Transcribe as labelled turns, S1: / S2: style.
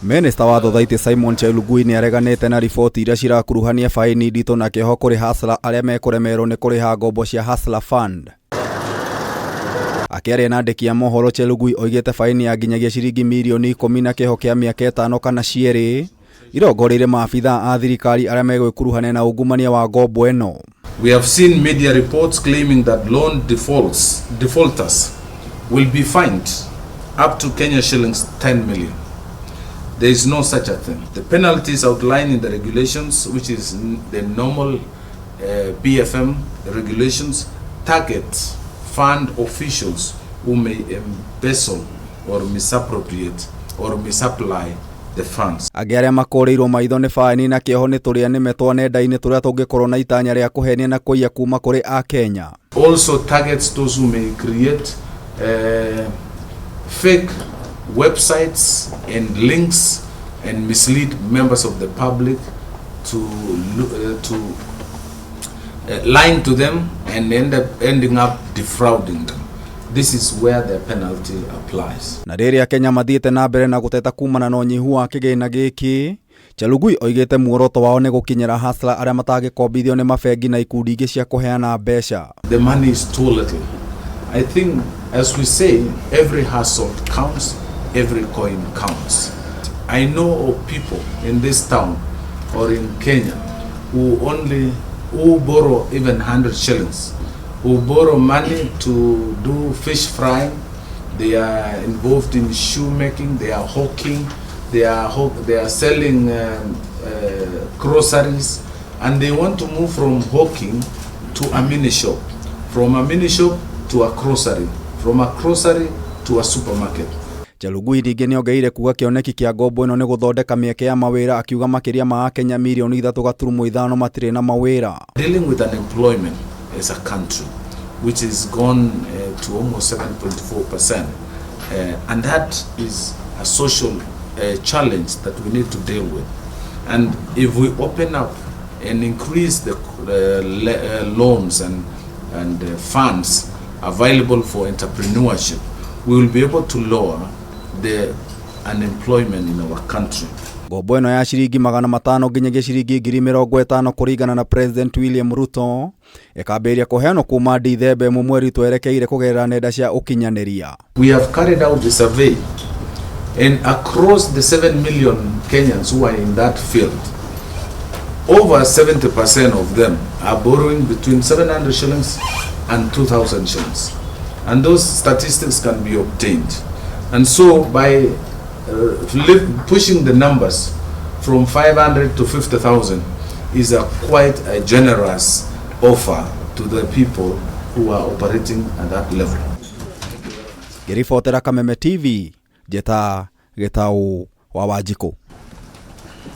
S1: Minista wa Thothaitĩ Simon Chelugui nĩ areganĩte na riboti iria cirakuruhania faini nditũ na kĩoho kũrĩ Hustler arĩa mekũremerwo nĩ kũrĩha ngombo cia Hustler Fund. Akĩaria na andĩki a mohoro Chelugui oigĩte faini ya nginyagia ciringi mirioni 10 na kĩoho kĩa mĩaka ĩtano kana cierĩ irongoreirie maabithaa a thirikari arĩa megwĩkuruhania na ungumania wa ngombo ĩno.
S2: We have seen media reports claiming that loan defaulters will be fined up to Kenya shillings 10 million. There is no such a thing. The penalties outlined in the regulations, which is the normal PFM regulations, target fund officials who may embezzle or misappropriate or misapply the funds.
S1: Angĩ arĩa makũrĩirwo maitho nĩ faini na kĩoho nĩ tũrĩa nĩme twa nenda-inĩ tũrĩa tũngĩkorwo na itanya rĩa kũhenia na kũiya kuma kũrĩ Akenya.
S2: Also targets those who may create fake websites and links and mislead members of the public to lying to them and end up ending up defrauding them. This is where the penalty applies.
S1: Na rĩrĩa Kenya mathiĩte na mbere na gũteta kumana na ũnyihu wa kĩgĩna gĩkĩ, Chelugui oigĩte muoroto wao nĩ gũkinyĩra hustler arĩa matangĩkombithio nĩ mabengi na ikundi ingĩ cia kũheana mbeca.
S2: The money is too little. I think, as we say, every hustle counts, every coin counts. I know of people in this town or in Kenya who borrow even 100 shillings, who borrow money to do fish frying. They are involved in shoemaking, they are hawking, they are selling groceries, and they want to move from hawking to a mini shop, from a mini shop to a grocery, from a grocery to a supermarket.
S1: Chelugui ningĩ nĩongereire kuga kĩoneki kĩa ngombo ĩno nĩ gũthondeka mĩeke ya mawĩra, akiuga makĩria ma Akenya mirioni 3.5 matirĩ na mawĩra.
S2: Dealing with unemployment as a country, which has gone to almost 7.4%, and that is a social challenge that we need to deal with. And if we open up and increase the loans and funds available for entrepreneurship, we will be able to lower the unemployment in our country.
S1: Ngombo ĩno ya ciringi 500 nginyagia ciringi 50,000 kũringana na President William Ruto ĩkambĩrĩria kũheanwo kuma Dithemba 1 mweri twerekeire kũgerera nenda cia ũkinyanĩria.
S2: We have carried out the survey, and across the 7 million Kenyans who are in that field, over 70% of them are borrowing between 700 shillings and 2,000 shillings. And those statistics can be obtained. And so by pushing the numbers from 500 to 50,000 is a quite a generous offer to the people who are operating at that level.
S1: Ngĩribotera Kameme TV, njĩta Gĩtaũ wa Wanjikũ.